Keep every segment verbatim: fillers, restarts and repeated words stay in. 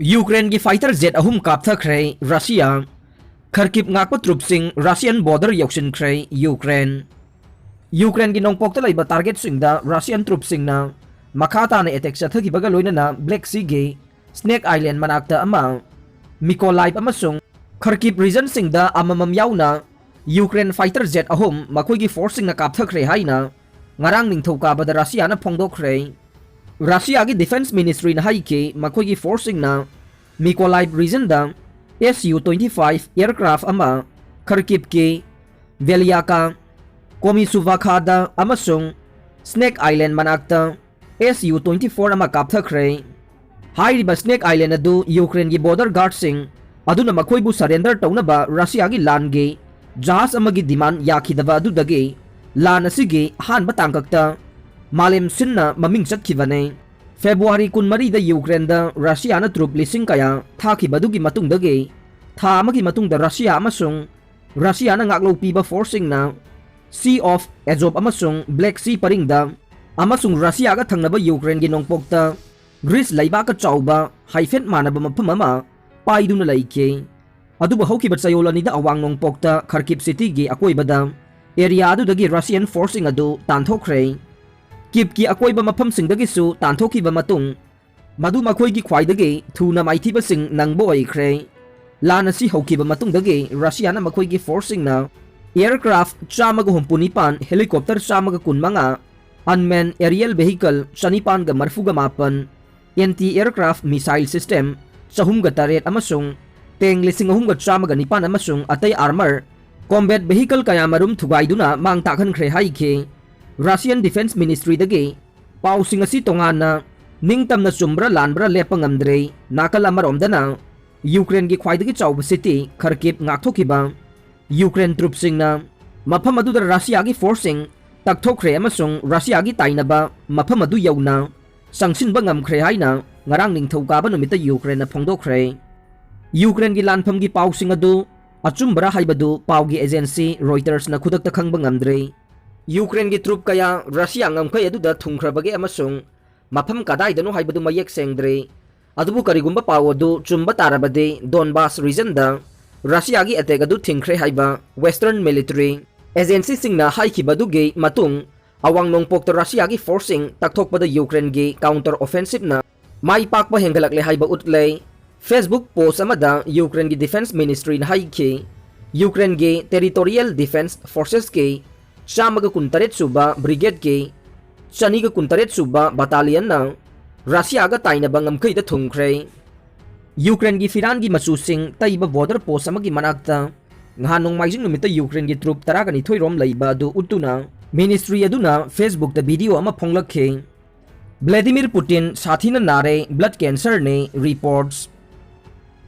ꯌꯨꯀ꯭ꯔꯦꯟꯒꯤ fighter jet ꯑꯍꯨꯝ ꯀꯥꯞꯊꯈ꯭ꯔꯦ Russia. ꯈꯔꯀꯤꯞ ꯉꯥꯛꯄ troops ꯁꯤꯡ Russian border ꯌꯧꯁꯤꯟꯈ꯭ꯔꯦ ꯌꯨꯀ꯭ꯔꯦꯟ꯫ ꯌꯨꯀ꯭ꯔꯦꯟꯒꯤ ꯅꯣꯡꯄꯣꯛꯇ ꯂꯩꯕ target ꯁꯤꯡꯗ Russian troops ꯁꯤꯡꯅ ꯃꯈꯥ ꯇꯥꯅ attack ꯆꯠꯊꯈꯤꯕꯒ ꯂꯣꯏꯅꯅ Black Sea ꯒꯤ Snake Island ꯃꯅꯥꯛꯇ ꯑꯃ, Mykolaiv ꯑꯃꯁꯨꯡ Kharkiv region ꯁꯤꯡꯗ ꯑꯃꯃꯝ ꯌꯥꯎꯅ Ukraine fighter jet ꯑꯍꯨꯝ ꯃꯈꯣꯏꯒꯤ force ꯁꯤꯡꯅ ꯀꯥꯞꯊꯈ꯭ꯔꯦ ꯍꯥꯏꯅ ꯉꯔꯥꯡ ꯅꯤꯡꯊꯧꯀꯥꯕꯗ ꯔꯁꯤꯌꯥꯅ ꯐꯣꯡꯗꯣꯛꯈ꯭ꯔꯦ꯫ ꯔꯁꯤꯌꯥꯒꯤ Defence Ministry ꯅ ꯍꯥꯏꯈꯤ, ꯃꯈꯣꯏꯒꯤ force ꯁꯤꯡꯅ Mykolaiv region ꯗ S U twenty five aircraft ꯑꯃ Kharkiv ꯀꯤ Velyaka, Komisuvakhada ꯑꯃꯁꯨꯡ Snake Island ꯃꯅꯥꯛꯇ S U twenty four ꯑꯃ ꯀꯥꯞꯊꯈ꯭ꯔꯦ꯫ ꯍꯥꯏꯔꯤꯕ Snake Island ꯑꯗꯨ Ukraine ꯒꯤ border guard ꯁꯤꯡ ꯑꯗꯨꯅ ꯃꯈꯣꯏꯕꯨ surrender ꯇꯧꯅꯕ ꯔꯁꯤꯌꯥꯒꯤ ꯂꯥꯟꯒꯤ ꯖꯍꯥꯖ ꯑꯃꯒꯤ demand ꯌꯥꯈꯤꯗꯕ ꯑꯗꯨꯗꯒꯤ ꯂꯥꯟ ꯑꯁꯤꯒꯤ ꯑꯍꯥꯟꯕ ꯇꯥꯡꯀꯛꯇ ꯃꯥꯂꯦꯝ ꯁꯤꯟꯅ ꯃꯃꯤꯡ ꯆꯠꯈꯤꯕꯅꯤ꯫ February ꯀꯨꯟꯃꯔꯤꯗ Ukraine ꯗ ꯔꯁꯤꯌꯥꯅ troop ꯂꯤꯁꯤꯡ ꯀꯌꯥ ꯊꯥꯈꯤꯕꯗꯨꯒꯤ ꯃꯇꯨꯡꯗꯒꯤ ꯊꯥ ꯑꯃꯒꯤ ꯃꯇꯨꯡꯗ ꯔꯁꯤꯌꯥ ꯑꯃꯁꯨꯡ ꯔꯁꯤꯌꯥꯅ ꯉꯥꯛꯂꯧ ꯄꯤꯕ force ꯁꯤꯡꯅ Sea of Azov ꯑꯃꯁꯨꯡ Black Sea ꯄꯔꯤꯡꯗ ꯑꯃꯁꯨꯡ ꯔꯁꯤꯌꯥꯒ ꯊꯪꯅꯕ Ukraine ꯒꯤ ꯅꯣꯡꯄꯣꯛꯇ Greece ꯂꯩꯕꯥꯛꯀ ꯆꯥꯎꯕ ꯍꯥꯏꯐꯦꯠ ꯃꯥꯟꯅꯕ ꯃꯐꯝ ꯑꯃ ꯄꯥꯏꯗꯨꯅ ꯂꯩꯈꯤ꯫ ꯑꯗꯨꯕꯨ ꯍꯧꯈꯤꯕ ꯆꯌꯣꯜ ꯑꯅꯤꯗ ꯑꯋꯥꯡ ꯅꯣꯡꯄꯣꯛꯇ Kharkiv city ꯒꯤ ꯑꯀꯣꯏꯕꯗ area ꯑꯗꯨꯗꯒꯤ Russian force ꯁꯤꯡ ꯑꯗꯨ ꯇꯥꯟꯊꯣꯛꯈ꯭ꯔꯦ꯫ Kyiv ꯀꯤ ꯑꯀꯣꯏꯕ ꯃꯐꯝꯁꯤꯡꯗꯒꯤꯁꯨ ꯇꯥꯟꯊꯣꯛꯈꯤꯕ ꯃꯇꯨꯡ, ꯃꯗꯨ ꯃꯈꯣꯏꯒꯤ ꯈ꯭ꯋꯥꯏꯗꯒꯤ ꯊꯨꯅ ꯃꯥꯏꯊꯤꯕꯁꯤꯡ ꯅꯪꯕ ꯑꯣꯏꯈ꯭ꯔꯦ꯫ ꯂꯥꯟ ꯑꯁꯤ ꯍꯧꯈꯤꯕ ꯃꯇꯨꯡꯗꯒꯤ ꯔꯁꯤꯌꯥꯅ ꯃꯈꯣꯏꯒꯤ force ꯁꯤꯡꯅ aircraft ꯆꯥꯝꯃꯒ ꯍꯨꯝꯐꯨ ꯅꯤꯄꯥꯟ, helicopter ꯆꯥꯝꯃꯒ ꯀꯨꯟ ꯃꯉꯥ, unmanned aerial vehicle ꯆꯅꯤꯄꯥꯟꯒ ꯃꯔꯤꯐꯨꯒ ꯃꯥꯄꯟ, anti aircraft missile system ꯆꯍꯨꯝꯒ ꯇꯔꯦꯠ ꯑꯃꯁꯨꯡ tank ꯂꯤꯁꯤꯡ ꯑꯍꯨꯝꯒ ꯆꯥꯝꯃꯒ ꯅꯤꯄꯥꯟ ꯑꯃꯁꯨꯡ ꯑꯇꯩ armor combat vehicle ꯀꯌꯥꯃꯔꯨꯝ ꯊꯨꯒꯥꯏꯗꯨꯅ ꯃꯥꯡ ꯇꯥꯛꯍꯟꯈ꯭ꯔꯦ ꯍꯥꯏꯈꯤ꯫ Russian Defence Ministry ꯗꯒꯤ ꯄꯥꯎꯁꯤꯡ ꯑꯁꯤ ꯇꯣꯉꯥꯟꯅ ꯅꯤꯡꯇꯝꯅ ꯆꯨꯝꯕ꯭ꯔꯥ ꯂꯥꯟꯕ꯭ꯔꯥ ꯂꯦꯞꯄ ꯉꯝꯗ꯭ꯔꯦ꯫ ꯅꯥꯀꯜ ꯑꯃꯔꯣꯝꯗꯅ Ukraine ꯒꯤ ꯈ꯭ꯋꯥꯏꯗꯒꯤ ꯆꯥꯎꯕ city Kharkiv ꯉꯥꯛꯊꯣꯛꯈꯤꯕ Ukraine troop ꯁꯤꯡꯅ ꯃꯐꯝ ꯑꯗꯨꯗ ꯔꯁꯤꯌꯥꯒꯤ force ꯁꯤꯡ ꯇꯛꯊꯣꯛꯈ꯭ꯔꯦ ꯑꯃꯁꯨꯡ ꯔꯁꯤꯌꯥꯒꯤ ꯇꯥꯏꯅꯕ ꯃꯐꯝ ꯑꯗꯨ ꯌꯧꯅ ꯆꯪꯁꯤꯟꯕ ꯉꯝꯈ꯭ꯔꯦ ꯍꯥꯏꯅ ꯉꯔꯥꯡ ꯅꯤꯡꯊꯧꯀꯥꯕ ꯅꯨꯃꯤꯠꯇ Ukraine ꯅ ꯐꯣꯡꯗꯣꯛꯈ꯭ꯔꯦ꯫ Ukraine ꯒꯤ ꯂꯥꯟꯐꯝꯒꯤ ꯄꯥꯎꯁꯤꯡ ꯑꯗꯨ ꯑꯆꯨꯝꯕꯔꯥ ꯍꯥꯏꯕꯗꯨ ꯄꯥꯎꯒꯤ agency Reuters ꯅ ꯈꯨꯗꯛꯇ ꯈꯪꯕ ꯉꯝꯗ꯭ꯔꯤ꯫ Ukraine ꯒꯤ troop ꯀꯌꯥ ꯔꯁꯤꯌꯥ ꯉꯝꯈꯩ ꯑꯗꯨꯗ ꯊꯨꯡꯈ꯭ꯔꯕꯒꯦ ꯑꯃꯁꯨꯡ ꯃꯐꯝ ꯀꯗꯥꯏꯗꯅꯣ ꯍꯥꯏꯕꯗꯨ ꯃꯌꯦꯛ ꯁꯦꯡꯗ꯭ꯔꯤ꯫ ꯑꯗꯨꯕꯨ ꯀꯔꯤꯒꯨꯝꯕ ꯄꯥꯎ ꯑꯗꯨ ꯆꯨꯝꯕ ꯇꯥꯔꯕꯗꯤ, ꯗꯣꯟꯕꯥꯁ ꯔꯤꯖꯟꯗ ꯔꯁꯤꯌꯥꯒꯤ ꯑꯦꯇꯦꯛ ꯑꯗꯨ ꯊꯤꯡꯈ꯭ꯔꯦ ꯍꯥꯏꯕ ꯋꯦꯁꯇꯔꯟ ꯃꯤꯂꯤꯇꯔꯤ ꯑꯦꯖꯦꯟꯁꯤꯁꯤꯡꯅ ꯍꯥꯏꯈꯤꯕꯗꯨꯒꯤ ꯃꯇꯨꯡ, ꯑꯋꯥꯡ ꯅꯣꯡꯄꯣꯛꯇ ꯔꯁꯤꯌꯥꯒꯤ ꯐꯣꯔꯁꯁꯤꯡ ꯇꯛꯊꯣꯛꯄꯗ ꯌꯨꯀ꯭ꯔꯦꯟꯒꯤ ꯀꯥꯎꯟꯇꯔ ꯑꯣꯐꯦꯟꯁꯤꯞꯅ ꯃꯥꯏ ꯄꯥꯛꯄ ꯍꯦꯟꯒꯠꯂꯛꯂꯦ ꯍꯥꯏꯕ ꯎꯠꯂꯦ꯫ Facebook ꯄꯣꯁ ꯑꯃꯗ ꯌꯨꯀ꯭ꯔꯦꯟꯒꯤ ꯗꯤꯐꯦꯟꯁ ꯃꯤꯅꯤꯁꯇ꯭ꯔꯤꯅ ꯍꯥꯏꯈꯤ, ꯌꯨꯀ꯭ꯔꯦꯟꯒꯤ ꯇꯦꯔꯤꯇꯣꯔꯤꯌꯦꯜ ꯗꯤꯐꯦꯟꯁ ꯐꯣꯔꯁꯦꯁꯀꯤ ꯆꯥꯝꯃꯒ ꯀꯨꯟꯇꯔꯦꯠ ꯁꯨꯕ ꯕ꯭ꯔꯤꯒꯦꯗꯀꯤ ꯆꯅꯤꯒ ꯀꯨꯟꯇꯔꯦꯠ ꯁꯨꯕ ꯕꯇꯥꯂꯤꯌꯟꯅ ꯔꯁꯤꯌꯥꯒ ꯇꯥꯏꯅꯕ ꯉꯝꯈꯩꯗ ꯊꯨꯡꯈ꯭ꯔꯦ꯫ ꯌꯨꯀ꯭ꯔꯦꯟꯒꯤ ꯐꯤꯔꯥꯟꯒꯤ ꯃꯆꯨꯁꯤꯡ ꯇꯩꯕ ꯕꯣꯔꯗꯔ ꯄꯣꯁ ꯑꯃꯒꯤ ꯃꯅꯥꯛꯇ ꯅꯍꯥꯟ ꯅꯣꯡꯃꯥꯏꯖꯤꯡ ꯅꯨꯃꯤꯠꯇ ꯌꯨꯀ꯭ꯔꯦꯟꯒꯤ ꯇ꯭ꯔꯨꯞ ꯇꯔꯥꯒ ꯅꯤꯊꯣꯏ ꯔꯣꯝ ꯂꯩꯕ ꯑꯗꯨ ꯎꯠꯇꯨꯅ ꯃꯤꯅꯤꯁꯇ꯭ꯔꯤ ꯑꯗꯨꯅ Facebookꯇ ꯚꯤꯗꯤꯑꯣ ꯑꯃ ꯐꯣꯡꯂꯛꯈꯤ꯫ ꯕ꯭ꯂꯦꯗꯤꯃꯤꯔ ꯄꯨꯇꯤꯟ ꯁꯥꯊꯤꯅ ꯅꯥꯔꯦ, ꯕ꯭ꯂꯗ ꯀꯦꯟꯁꯔꯅꯤ, ꯔꯤꯄꯣꯔꯠꯁ꯫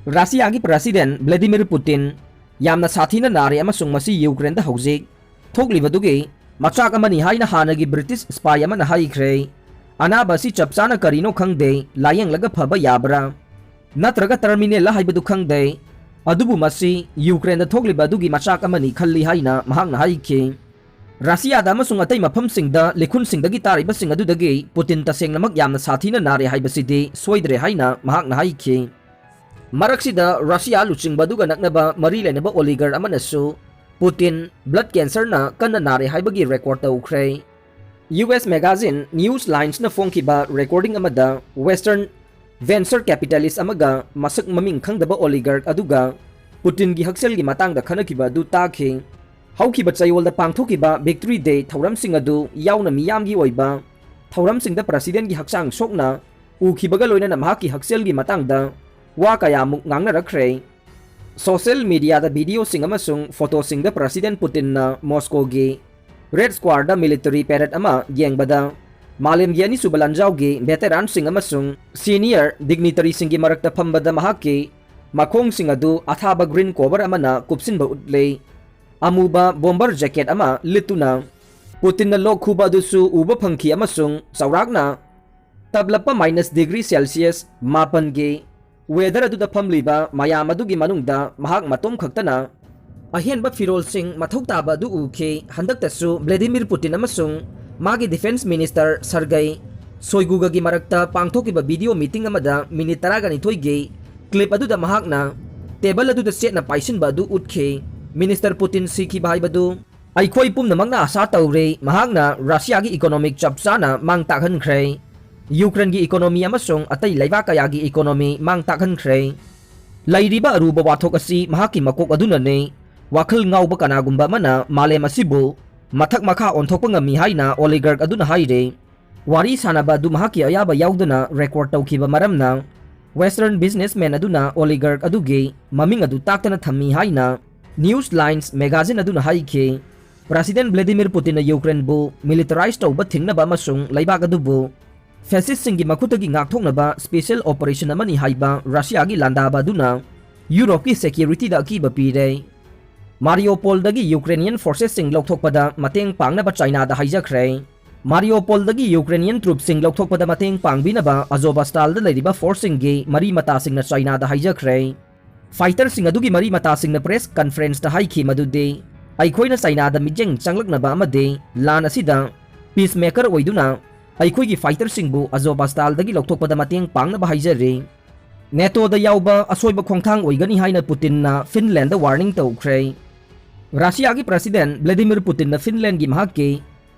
ꯔꯁꯤꯌꯥꯒꯤ ꯄ꯭ꯔꯁꯤꯗꯦꯟ ꯕ꯭ꯂꯦꯗꯤꯃꯤꯔ ꯄꯨꯇꯤꯟ ꯌꯥꯝꯅ ꯁꯥꯊꯤꯅ ꯅꯥꯔꯦ ꯑꯃꯁꯨꯡ ꯃꯁꯤ ꯌꯨꯀ꯭ꯔꯦꯟꯗ ꯍꯧꯖꯤꯛ ꯊꯣꯛꯂꯤꯕꯗꯨꯒꯤ ꯃꯆꯥꯛ ꯑꯃꯅꯤ ꯍꯥꯏꯅ ꯍꯥꯟꯅꯒꯤ ꯕ꯭ꯔꯤꯇꯤꯁ ꯁ꯭ꯄꯥꯏ ꯑꯃꯅ ꯍꯥꯏꯈ꯭ꯔꯦ꯫ ꯑꯅꯥꯕ ꯑꯁꯤ ꯆꯞ ꯆꯥꯅ ꯀꯔꯤꯅꯣ ꯈꯪꯗꯦ, ꯂꯥꯌꯦꯡꯂꯒ ꯐꯕ ꯌꯥꯕ꯭ꯔꯥ ꯅꯠꯇ꯭ꯔꯒ ꯇꯔꯃꯤꯅꯦꯜꯂ ꯍꯥꯏꯕꯗꯨ ꯈꯪꯗꯦ, ꯑꯗꯨꯕꯨ ꯃꯁꯤ ꯌꯨꯀ꯭ꯔꯦꯟꯗ ꯊꯣꯛꯂꯤꯕ ꯑꯗꯨꯒꯤ ꯃꯆꯥꯛ ꯑꯃꯅꯤ ꯈꯜꯂꯤ ꯍꯥꯏꯅ ꯃꯍꯥꯛꯅ ꯍꯥꯏꯈꯤ꯫ ꯔꯁꯤꯌꯥꯗ ꯑꯃꯁꯨꯡ ꯑꯇꯩ ꯃꯐꯝꯁꯤꯡꯗ ꯂꯤꯈꯨꯟꯁꯤꯡꯗꯒꯤ ꯇꯥꯔꯤꯕꯁꯤꯡ ꯑꯗꯨꯗꯒꯤ ꯄꯨꯇꯤꯟ ꯇꯁꯦꯡꯅꯃꯛ ꯌꯥꯝꯅ ꯁꯥꯊꯤꯅ ꯅꯥꯔꯦ ꯍꯥꯏꯕꯁꯤꯗꯤ ꯁꯣꯏꯗ꯭ꯔꯦ ꯍꯥꯏꯅ ꯃꯍꯥꯛꯅ ꯍꯥꯏꯈꯤ꯫ ꯃꯔꯛꯁꯤꯗ ꯔꯁꯤꯌꯥ ꯂꯨꯆꯤꯡꯕ ꯑꯗꯨꯒ ꯅꯛꯅꯕ ꯃꯔꯤ ꯂꯩꯅꯕ ꯑꯣꯂꯤꯒꯔ ꯑꯃꯅꯁꯨ ꯄꯨꯇꯤꯟ ꯕ꯭ꯂꯗ ꯀꯦꯟꯁꯔꯅ ꯀꯟꯅ ꯅꯥꯔꯦ ꯍꯥꯏꯕꯒꯤ ꯔꯦꯀꯣꯔꯗ ꯇꯧꯈ꯭ꯔꯦ꯫ ꯌꯨ ꯑꯦꯁ ꯃꯦꯒꯥꯖꯤꯟ ꯅ꯭ꯌꯨꯁ ꯂꯥꯏꯟꯁꯅ ꯐꯣꯡꯈꯤꯕ ꯔꯦꯀꯣꯔꯗꯤꯡ ꯑꯃꯗ ꯋꯦꯁꯇꯔꯟ ꯚꯦꯟꯆꯔ ꯀꯦꯄꯤꯇꯥꯂꯤꯁ ꯑꯃꯒ ꯃꯁꯛ ꯃꯃꯤꯡ ꯈꯪꯗꯕ ꯑꯣꯂꯤꯒꯔꯛ ꯑꯗꯨꯒ ꯄꯨꯇꯤꯟꯒꯤ ꯍꯛꯁꯦꯜꯒꯤ ꯃꯇꯥꯡꯗ ꯈꯟꯅꯈꯤꯕ ꯑꯗꯨ ꯇꯥꯈꯤ꯫ ꯍꯧꯈꯤꯕ ꯆꯌꯣꯜꯗ ꯄꯥꯡꯊꯣꯛꯈꯤꯕ ꯚꯤꯛꯇ꯭ꯔꯤ ꯗꯦ ꯊꯧꯔꯝꯁꯤꯡ ꯑꯗꯨ ꯌꯥꯎꯅ ꯃꯤꯌꯥꯝꯒꯤ ꯑꯣꯏꯕ ꯊꯧꯔꯝꯁꯤꯡꯗ ꯄ꯭ꯔꯁꯤꯗꯦꯟꯒꯤ ꯍꯛꯆꯥꯡ ꯁꯣꯛꯅ ꯎꯈꯤꯕꯒ ꯂꯣꯏꯅꯅ ꯃꯍꯥꯛꯀꯤ ꯍꯛꯁꯦꯜꯒꯤ ꯃꯇꯥꯡꯗ ꯋꯥ ꯀꯌꯥꯃꯨꯛ ꯉꯥꯡꯅꯔꯛꯈ꯭ꯔꯦ꯫ ꯁꯣꯁꯤꯌꯦꯜ ꯃꯤꯗꯤꯌꯥꯗ ꯚꯤꯗꯤꯑꯣꯁꯤꯡ ꯑꯃꯁꯨꯡ ꯐꯣꯇꯣꯁꯤꯡꯗ ꯄ꯭ꯔꯁꯤꯗꯦꯟ ꯄꯨꯇꯤꯟꯅ ꯃꯣꯁꯀꯣꯒꯤ ꯔꯦꯗ ꯁ꯭ꯀ꯭ꯋꯥꯔꯗ ꯃꯤꯂꯤꯇꯔꯤ ꯄꯦꯔꯦꯗ ꯑꯃ ꯌꯦꯡꯕꯗ ꯃꯥꯂꯦꯝꯒꯤ ꯑꯅꯤꯁꯨꯕ ꯂꯥꯟꯖꯥꯎꯒꯤ ꯚꯦꯇꯦꯔꯥꯟꯁꯤꯡ ꯑꯃꯁꯨꯡ ꯁꯤꯅꯤꯌꯔ ꯗꯤꯒꯅꯤꯇꯔꯤꯁꯤꯡꯒꯤ ꯃꯔꯛꯇ ꯐꯝꯕꯗ ꯃꯍꯥꯛꯀꯤ ꯃꯈꯣꯡꯁꯤꯡ ꯑꯗꯨ ꯑꯊꯥꯕ ꯒ꯭ꯔꯤꯟ ꯀꯣꯚꯔ ꯑꯃꯅ ꯀꯨꯞꯁꯤꯟꯕ ꯎꯠꯂꯤ꯫ ꯑꯃꯨꯕ ꯕꯣꯝꯕꯔ ꯖꯦꯀꯦꯠ ꯑꯃ ꯂꯤꯠꯇꯨꯅ ꯄꯨꯇꯤꯟꯅ ꯂꯣꯛ ꯈꯨꯕ ꯑꯗꯨꯁꯨ ꯎꯕ ꯐꯪꯈꯤ ꯑꯃꯁꯨꯡ ꯆꯥꯎꯔꯥꯛꯅ ꯇꯞꯂꯞꯄ ꯃꯥꯏꯅꯁ ꯗꯤꯒ꯭ꯔꯤ ꯁꯦꯜꯁꯤꯌꯁ ꯃꯥꯄꯟꯒꯤ ꯋꯦꯗꯔ ꯑꯗꯨꯗ ꯐꯝꯂꯤꯕ ꯃꯌꯥꯝ ꯑꯗꯨꯒꯤ ꯃꯅꯨꯡꯗ ꯃꯍꯥꯛ ꯃꯇꯣꯝ ꯈꯛꯇꯅ ꯑꯍꯦꯟꯕ ꯐꯤꯔꯣꯜꯁꯤꯡ ꯃꯊꯧ ꯇꯥꯕ ꯑꯗꯨ ꯎꯈꯤ꯫ ꯍꯟꯗꯛꯇꯁꯨ ꯚ꯭ꯂꯦꯗꯤꯃꯤꯔ ꯄꯨꯇꯤꯟ ꯑꯃꯁꯨꯡ ꯃꯥꯒꯤ ꯗꯤꯐꯦꯟꯁ ꯃꯤꯅꯤꯁꯇꯔ ꯁꯔꯒꯩ ꯁꯣꯏꯒꯨꯒꯒꯤ ꯃꯔꯛꯇ ꯄꯥꯡꯊꯣꯛꯈꯤꯕ ꯚꯤꯗꯤꯑꯣ ꯃꯤꯇꯤꯡ ꯑꯃꯗ ꯃꯤꯅꯤꯠ ꯇꯔꯥꯒ ꯅꯤꯊꯣꯏꯒꯤ ꯀ꯭ꯂꯤꯞ ꯑꯗꯨꯗ ꯃꯍꯥꯛꯅ ꯇꯦꯕꯜ ꯑꯗꯨꯗ ꯆꯦꯠꯅ ꯄꯥꯏꯁꯤꯟꯕ ꯑꯗꯨ ꯎꯠꯈꯤ꯫ ꯃꯤꯅꯤꯁꯇꯔ ꯄꯨꯇꯤꯟ ꯁꯤꯈꯤꯕ ꯍꯥꯏꯕꯗꯨ ꯑꯩꯈꯣꯏ ꯄꯨꯝꯅꯃꯛꯅ ꯑꯥꯁꯥ ꯇꯧꯔꯤ꯫ ꯃꯍꯥꯛꯅ ꯔꯁꯤꯌꯥꯒꯤ ꯏꯀꯣꯅꯣꯃꯤꯛ ꯆꯞ ꯆꯥꯅ ꯃꯥꯡ ꯇꯥꯛꯍꯟꯈ꯭ꯔꯦ꯫ ꯌꯨꯀ꯭ꯔꯦꯟꯒꯤ ꯏꯀꯣꯅꯣꯃꯤ ꯑꯃꯁꯨꯡ ꯑꯇꯩ ꯂꯩꯕꯥꯛ ꯀꯌꯥꯒꯤ ꯏꯀꯣꯅꯣꯃꯤ ꯃꯥꯡ ꯇꯥꯛꯍꯟꯈ꯭ꯔꯦ꯫ ꯂꯩꯔꯤꯕ ꯑꯔꯨꯕ ꯋꯥꯊꯣꯛ ꯑꯁꯤ ꯃꯍꯥꯛꯀꯤ ꯃꯀꯣꯛ ꯑꯗꯨꯅꯅꯤ꯫ ꯋꯥꯈꯜ ꯉꯥꯎꯕ ꯀꯅꯥꯒꯨꯝꯕ ꯑꯃꯅ ꯃꯥꯂꯦꯝ ꯑꯁꯤꯕꯨ ꯃꯊꯛ ꯃꯈꯥ ꯑꯣꯟꯊꯣꯛꯄ ꯉꯝꯃꯤ ꯍꯥꯏꯅ ꯑꯣꯂꯤꯒꯥꯔꯛ ꯑꯗꯨꯅ ꯍꯥꯏꯔꯤ꯫ ꯋꯥꯔꯤ ꯁꯥꯅꯕ ꯑꯗꯨ ꯃꯍꯥꯛꯀꯤ ꯑꯌꯥꯕ ꯌꯥꯎꯗꯅ ꯔꯦꯀꯣꯔꯗ ꯇꯧꯈꯤꯕ ꯃꯔꯝꯅ, ꯋꯦꯁꯇꯔꯟ ꯕꯤꯖꯤꯅꯦꯁꯃꯦꯟ ꯑꯗꯨꯅ ꯑꯣꯂꯤꯒꯥꯔꯛ ꯑꯗꯨꯒꯤ ꯃꯃꯤꯡ ꯑꯗꯨ ꯇꯥꯛꯇꯅ ꯊꯝꯃꯤ ꯍꯥꯏꯅ ꯅ꯭ꯌꯨꯁ ꯂꯥꯏꯟꯁ ꯃꯦꯒꯥꯖꯤꯟ ꯑꯗꯨꯅ ꯍꯥꯏꯈꯤ꯫ ꯄ꯭ꯔꯁꯤꯗꯦꯟ ꯚ꯭ꯂꯦꯗꯤꯃꯤꯔ ꯄꯨꯇꯤꯟꯅ ꯌꯨꯀ꯭ꯔꯦꯟꯕꯨ ꯃꯤꯂꯤꯇꯔꯥꯏꯖ ꯇꯧꯕ ꯊꯤꯡꯅꯕ ꯑꯃꯁꯨꯡ ꯂꯩꯕꯥꯛ ꯑꯗꯨꯕꯨ ꯐꯦꯁꯤꯁꯁꯤꯡꯒꯤ ꯃꯈꯨꯠꯇꯒꯤ ꯉꯥꯛꯊꯣꯛꯅꯕ ꯁ꯭ꯄꯦꯁꯤꯌꯦꯜ ꯑꯣꯄꯔꯦꯁꯟ ꯑꯃꯅꯤ ꯍꯥꯏꯕ ꯔꯁꯤꯌꯥꯒꯤ ꯂꯥꯟꯗꯥꯕ ꯑꯗꯨꯅ ꯌꯨꯔꯣꯞꯀꯤ ꯁꯦꯀ꯭ꯌꯨꯔꯤꯇꯤꯗ ꯑꯀꯤꯕ ꯄꯤꯔꯦ꯫ ꯃꯥꯔꯤꯌꯣꯄꯣꯜꯗꯒꯤ ꯌꯨꯀ꯭ꯔꯦꯅꯤꯌꯟ ꯐꯣꯔꯁꯦꯁꯁꯤꯡ ꯂꯧꯊꯣꯛꯄꯗ ꯃꯇꯦꯡ ꯄꯥꯡꯅꯕ ꯆꯥꯏꯅꯥꯗ ꯍꯥꯏꯖꯈ꯭ꯔꯦ꯫ ꯃꯥꯔꯤꯌꯣꯄꯣꯜꯗꯒꯤ ꯌꯨꯀ꯭ꯔꯦꯅꯤꯌꯟ ꯇ꯭ꯔꯨꯞꯁꯤꯡ ꯂꯧꯊꯣꯛꯄꯗ ꯃꯇꯦꯡ ꯄꯥꯡꯕꯤꯅꯕ ꯑꯖꯣꯕꯁꯇꯥꯜꯗ ꯂꯩꯔꯤꯕ ꯐꯣꯔꯁꯁꯤꯡꯒꯤ ꯃꯔꯤ ꯃꯇꯥꯁꯤꯡꯅ ꯆꯥꯏꯅꯥꯗ ꯍꯥꯏꯖꯈ꯭ꯔꯦ꯫ ꯐꯥꯏꯇꯔꯁꯤꯡ ꯑꯗꯨꯒꯤ ꯃꯔꯤ ꯃꯇꯥꯁꯤꯡꯅ ꯄ꯭ꯔꯦꯁ ꯀꯟꯐꯔꯦꯟꯁꯇ ꯍꯥꯏꯈꯤ ꯃꯗꯨꯗꯤ, "ꯑꯩꯈꯣꯏꯅ ꯆꯥꯏꯅꯥꯗ ꯃꯤꯠꯌꯦꯡ ꯆꯪꯂꯛꯅꯕ ꯑꯃꯗꯤ ꯂꯥꯟ ꯑꯁꯤꯗ ꯄꯤꯁꯃꯦꯀꯔ ꯑꯣꯏꯗꯨꯅ ꯑꯩꯈꯣꯏꯒꯤ ꯐꯥꯏꯇꯔꯁꯤꯡꯕꯨ ꯑꯖꯣꯕꯁꯇꯥꯜꯗꯒꯤ ꯂꯧꯊꯣꯛꯄꯗ ꯃꯇꯦꯡ ꯄꯥꯡꯅꯕ ꯍꯥꯏꯖꯔꯤ"꯫ ꯅꯦꯇꯣꯗ ꯌꯥꯎꯕ ꯑꯁꯣꯏꯕ ꯈꯣꯡꯊꯥꯡ ꯑꯣꯏꯒꯅꯤ ꯍꯥꯏꯅ ꯄꯨꯇꯤꯟꯅ ꯐꯤꯟꯂꯦꯟꯗ ꯋꯥꯔꯅꯤꯡ ꯇꯧꯈ꯭ꯔꯦ꯫ ꯔꯁꯤꯌꯥꯒꯤ ꯄ꯭ꯔꯁꯤꯗꯦꯟ ꯚ꯭ꯂꯦꯗꯤꯃꯤꯔ ꯄꯨꯇꯤꯟꯅ ꯐꯤꯟꯂꯦꯟꯒꯤ ꯃꯍꯥꯛꯀꯤ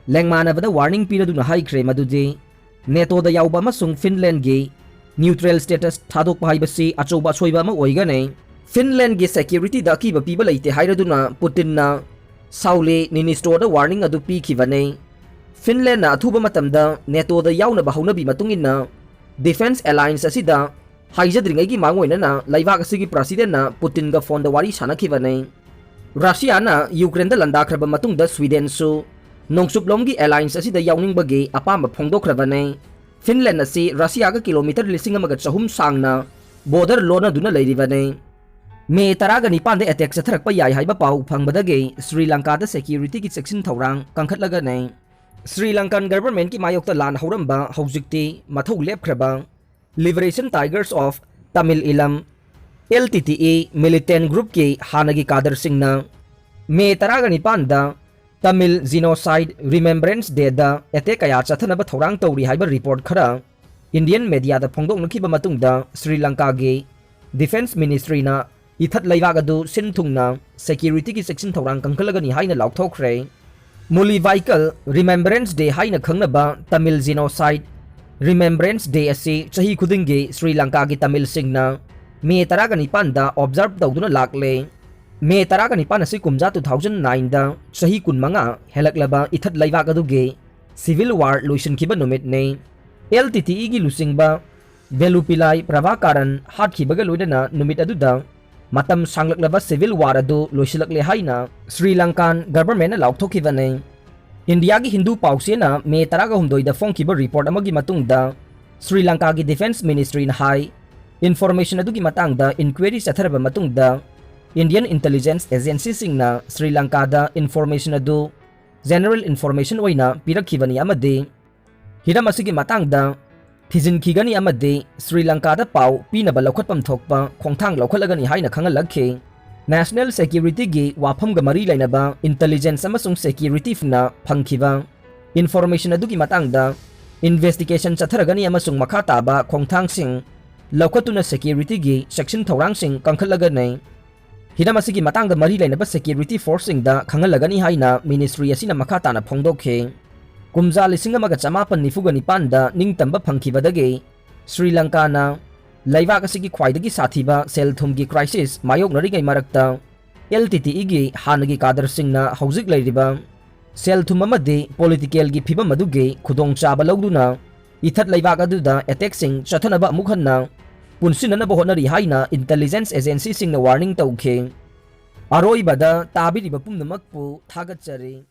ꯂꯦꯡꯃꯥꯟꯅꯕꯗ ꯋꯥꯔꯅꯤꯡ ꯄꯤꯔꯗꯨꯅ ꯍꯥꯏꯈ꯭ꯔꯦ ꯃꯗꯨꯗꯤ, ꯅꯦꯇꯣꯗ ꯌꯥꯎꯕ ꯑꯃꯁꯨꯡ ꯐꯤꯟꯂꯦꯟꯒꯤ ꯅ꯭ꯌꯨꯇ꯭ꯔꯦꯜ ꯁ꯭ꯇꯦꯇꯁ ꯊꯥꯗꯣꯛꯄ ꯍꯥꯏꯕꯁꯤ ꯑꯆꯧꯕ ꯑꯁꯣꯏꯕ ꯑꯃ ꯑꯣꯏꯒꯅꯤ꯫ ꯐꯤꯟꯂꯦꯟꯒꯤ ꯁꯦꯀ꯭ꯌꯨꯔꯤꯇꯤꯗ ꯑꯀꯤꯕ ꯄꯤꯕ ꯂꯩꯇꯦ ꯍꯥꯏꯔꯗꯨꯅ ꯄꯨꯇꯤꯟꯅ ꯁꯥꯎꯂꯤ ꯅꯤꯅꯤꯁꯇꯣꯗ ꯋꯥꯔꯅꯤꯡ ꯑꯗꯨ ꯄꯤꯈꯤꯕꯅꯤ꯫ ꯐꯤꯟꯂꯦꯟꯅ ꯑꯊꯨꯕ ꯃꯇꯝꯗ ꯅꯦꯇꯣꯗ ꯌꯥꯎꯅꯕ ꯍꯧꯅꯕꯤ ꯃꯇꯨꯡ ꯏꯟꯅ ꯗꯤꯐꯦꯟꯁ ꯑꯦꯂꯥꯏꯟꯁ ꯑꯁꯤꯗ ꯍꯥꯏꯖꯗ꯭ꯔꯤꯉꯩꯒꯤ ꯃꯥꯡꯑꯣꯏꯅꯅ ꯂꯩꯕꯥꯛ ꯑꯁꯤꯒꯤ ꯄ꯭ꯔꯁꯤꯗꯦꯟꯅ ꯄꯨꯇꯤꯟꯒ ꯐꯣꯟꯗ ꯋꯥꯔꯤ ꯁꯥꯅꯈꯤꯕꯅꯤ꯫ ꯔꯁꯤꯌꯥꯅ ꯌꯨꯀ꯭ꯔꯦꯟꯗ ꯂꯥꯟꯗꯥꯈ꯭ꯔꯕ ꯃꯇꯨꯡꯗ ꯁ꯭ꯋꯤꯗꯦꯟꯁꯨ ꯅꯣꯡꯆꯨꯞꯂꯣꯝꯒꯤ ꯑꯦꯂꯥꯏꯟꯁ ꯑꯁꯤꯗ ꯌꯥꯎꯅꯤꯡꯕꯒꯤ ꯑꯄꯥꯝꯕ ꯐꯣꯡꯗꯣꯛꯈ꯭ꯔꯕꯅꯤ꯫ ꯐꯤꯟꯂꯦꯟ ꯑꯁꯤ ꯔꯁꯤꯌꯥꯒ ꯀꯤꯂꯣꯃꯤꯇꯔ ꯂꯤꯁꯤꯡ ꯑꯃꯒ ꯆꯍꯨꯝ ꯁꯥꯡꯅ ꯕꯣꯔꯗꯔ ꯂꯣꯟꯅꯗꯨꯅ ꯂꯩꯔꯤꯕꯅꯤ꯫ ꯃꯦ ꯇꯔꯥꯒ ꯅꯤꯄꯥꯟꯗ ꯑꯦꯇꯦꯛ ꯆꯠꯊꯔꯛꯄ ꯌꯥꯏ ꯍꯥꯏꯕ ꯄꯥꯎ ꯐꯪꯕꯗꯒꯤ ꯁ꯭ꯔꯤ ꯂꯪꯀꯥꯗ ꯁꯦꯀ꯭ꯌꯨꯔꯤꯇꯤꯒꯤ ꯆꯦꯛꯁꯤꯟ ꯊꯧꯔꯥꯡ ꯀꯟꯈꯠꯂꯒꯅꯤ꯫ ꯁ꯭ꯔꯤ ꯂꯪꯀꯥꯟ ꯒꯚꯔꯟꯃꯦꯟꯠꯀꯤ ꯃꯥꯌꯣꯛꯇ ꯂꯥꯟ ꯍꯧꯔꯝꯕ ꯍꯧꯖꯤꯛꯇꯤ ꯃꯊꯧ ꯂꯦꯞꯈ꯭ꯔꯕ liberation tigers of Tamil Eelam, L T T E, militant ꯒ꯭ꯔꯨꯞꯀꯤ ꯍꯥꯟꯅꯒꯤ ꯀꯥꯗꯔꯁꯤꯡꯅ ꯃꯦ ꯇꯔꯥꯒ ꯅꯤꯄꯥꯟꯗ Tamil Genocide Remembrance Day ꯗ attack ꯀꯌꯥ ꯆꯠꯊꯅꯕ ꯊꯧꯔꯥꯡ ꯇꯧꯔꯤ ꯍꯥꯏꯕ report ꯈꯔ Indian media ꯗ ꯐꯣꯡꯗꯣꯛꯅꯈꯤꯕ ꯃꯇꯨꯡꯗ ꯁ꯭ꯔꯤ ꯂꯪꯀꯥꯒꯤ Defence Ministry ꯅ ꯏꯊꯠ ꯂꯩꯕꯥꯛ ꯑꯗꯨ ꯁꯤꯟ ꯊꯨꯡꯅ security ꯒꯤ ꯆꯦꯛꯁꯤꯟ ꯊꯧꯔꯥꯡ ꯀꯟꯈꯠꯂꯒꯅꯤ ꯍꯥꯏꯅ ꯂꯥꯎꯊꯣꯛꯈ꯭ꯔꯦ꯫ ꯃꯨꯂꯤꯚꯥꯏꯀꯜ Remembrance Day ꯍꯥꯏꯅ ꯈꯪꯅꯕ Tamil Genocide Remembrance Day ꯑꯁꯤ ꯆꯍꯤ ꯈꯨꯗꯤꯡꯒꯤ ꯁ꯭ꯔꯤ ꯂꯪꯀꯥꯒꯤ ꯇꯥꯃꯤꯜꯁꯤꯡꯅ ꯃꯦ ꯇꯔꯥꯒ ꯅꯤꯄꯥꯟꯗ observe ꯇꯧꯗꯨꯅ ꯂꯥꯛꯂꯦ꯫ ꯃꯦ ꯇꯔꯥꯒ ꯅꯤꯄꯥꯟ ꯑꯁꯤ ꯀꯨꯝꯖꯥ two thousand nine ꯗ ꯆꯍꯤ ꯀꯨꯟꯃꯉꯥ ꯍꯦꯜꯂꯛꯂꯕ ꯏꯊꯠ ꯂꯩꯕꯥꯛ ꯑꯗꯨꯒꯤ civil war ꯂꯣꯏꯁꯤꯟꯈꯤꯕ ꯅꯨꯃꯤꯠꯅꯤ꯫ L T T E ꯒꯤ ꯂꯨꯆꯤꯡꯕ ꯚꯦꯂꯨꯄꯤꯂꯥꯏ ꯄ꯭ꯔꯚꯥꯀꯥꯔꯟ ꯍꯥꯠꯈꯤꯕꯒ ꯂꯣꯏꯅꯅ ꯅꯨꯃꯤꯠ ꯑꯗꯨꯗ ꯃꯇꯝ ꯁꯥꯡꯂꯛꯂꯕ civil war ꯑꯗꯨ ꯂꯣꯏꯁꯤꯜꯂꯛꯂꯦ ꯍꯥꯏꯅ ꯁ꯭ꯔꯤ ꯂꯪꯀꯥꯟ government ꯅ ꯂꯥꯎꯊꯣꯛꯈꯤꯕꯅꯤ꯫ ꯏꯟꯗꯤꯌꯥꯒꯤ ꯍꯤꯟꯗꯨ ꯄꯥꯎꯆꯦꯅ ꯃꯦ ꯇꯔꯥꯒ ꯍꯨꯝꯗꯣꯏꯗ ꯐꯣꯡꯈꯤꯕ report ꯑꯃꯒꯤ ꯃꯇꯨꯡꯗ ꯁ꯭ꯔꯤ ꯂꯪꯀꯥꯒꯤ Defence Ministry ꯅ ꯍꯥꯏ, information ꯑꯗꯨꯒꯤ ꯃꯇꯥꯡꯗ inquiry ꯆꯠꯊꯔꯕ ꯃꯇꯨꯡꯗ Indian intelligence agency ꯁꯤꯡꯅ ꯁ꯭ꯔꯤ ꯂꯪꯀꯥꯗ information ꯑꯗꯨ general information ꯑꯣꯏꯅ ꯄꯤꯔꯛꯈꯤꯕꯅꯤ ꯑꯃꯗꯤ ꯍꯤꯔꯝ ꯑꯁꯤꯒꯤ ꯃꯇꯥꯡꯗ ꯊꯤꯖꯤꯟꯈꯤꯒꯅꯤ ꯑꯃꯗꯤ ꯁ꯭ꯔꯤ ꯂꯪꯀꯥꯗ ꯄꯥꯎ ꯄꯤꯅꯕ ꯂꯧꯈꯠꯐꯝ ꯊꯣꯛꯄ ꯈꯣꯡꯊꯥꯡ ꯂꯧꯈꯠꯂꯒꯅꯤ ꯍꯥꯏꯅ ꯈꯪꯍꯜꯂꯛꯈꯤ꯫ National security ꯒꯤ ꯋꯥꯐꯝꯒ ꯃꯔꯤ ꯂꯩꯅꯕ intelligence ꯑꯃꯁꯨꯡ security ꯅ ꯐꯪꯈꯤꯕ information ꯑꯗꯨꯒꯤ ꯃꯇꯥꯡꯗ investigation ꯆꯠꯊꯔꯒꯅꯤ ꯑꯃꯁꯨꯡ ꯃꯈꯥ ꯇꯥꯕ ꯈꯣꯡꯊꯥꯡꯁꯤꯡ ꯂꯧꯈꯠꯇꯨꯅ security ꯒꯤ ꯆꯦꯛꯁꯤꯟ ꯊꯧꯔꯥꯡꯁꯤꯡ ꯀꯟꯈꯠꯂꯒꯅꯤ꯫ ꯍꯤꯔꯝ ꯑꯁꯤꯒꯤ ꯃꯇꯥꯡꯗ ꯃꯔꯤ ꯂꯩꯅꯕ security force ꯁꯤꯡꯗ ꯈꯪꯍꯜꯂꯒꯅꯤ ꯍꯥꯏꯅ ministry ꯑꯁꯤꯅ ꯃꯈꯥ ꯇꯥꯅ ꯐꯣꯡꯗꯣꯛꯈꯤ꯫ ꯀꯨꯝꯖꯥ ꯂꯤꯁꯤꯡ ꯑꯃꯒ ꯆꯃꯥꯄꯟ ꯅꯤꯐꯨꯒ ꯅꯤꯄꯥꯟꯗ ꯅꯤꯡꯇꯝꯕ ꯐꯪꯈꯤꯕꯗꯒꯤ ꯁ꯭ꯔꯤ ꯂꯪꯀꯥꯅ ꯂꯩꯕꯥꯛ ꯑꯁꯤꯒꯤ ꯈ꯭ꯋꯥꯏꯗꯒꯤ ꯁꯥꯊꯤꯕ ꯁꯦꯜ-ꯊꯨꯝꯒꯤ crisis ꯃꯥꯌꯣꯛꯅꯔꯤꯉꯩ ꯃꯔꯛꯇ, L T T E ꯒꯤ ꯍꯥꯟꯅꯒꯤ cadre ꯁꯤꯡꯅ ꯍꯧꯖꯤꯛ ꯂꯩꯔꯤꯕ ꯁꯦꯜ-ꯊꯨꯝ ꯑꯃꯗꯤ political ꯒꯤ ꯐꯤꯚꯝ ꯑꯗꯨꯒꯤ ꯈꯨꯗꯣꯡꯆꯥꯕ ꯂꯧꯗꯨꯅ ꯏꯊꯠ ꯂꯩꯕꯥꯛ ꯑꯗꯨꯗ attack ꯁꯤꯡ ꯆꯠꯊꯅꯕ ꯑꯃꯨꯛ ꯍꯟꯅ ꯄꯨꯟꯁꯤꯟꯅꯅꯕ ꯍꯣꯠꯅꯔꯤ ꯍꯥꯏꯅ intelligence agency ꯁꯤꯡꯅ warning ꯇꯧꯈꯤ꯫ ꯑꯔꯣꯏꯕꯗ ꯇꯥꯕꯤꯔꯤꯕ ꯄꯨꯝꯅꯃꯛꯄꯨ ꯊꯥꯒꯠꯆꯔꯤ꯫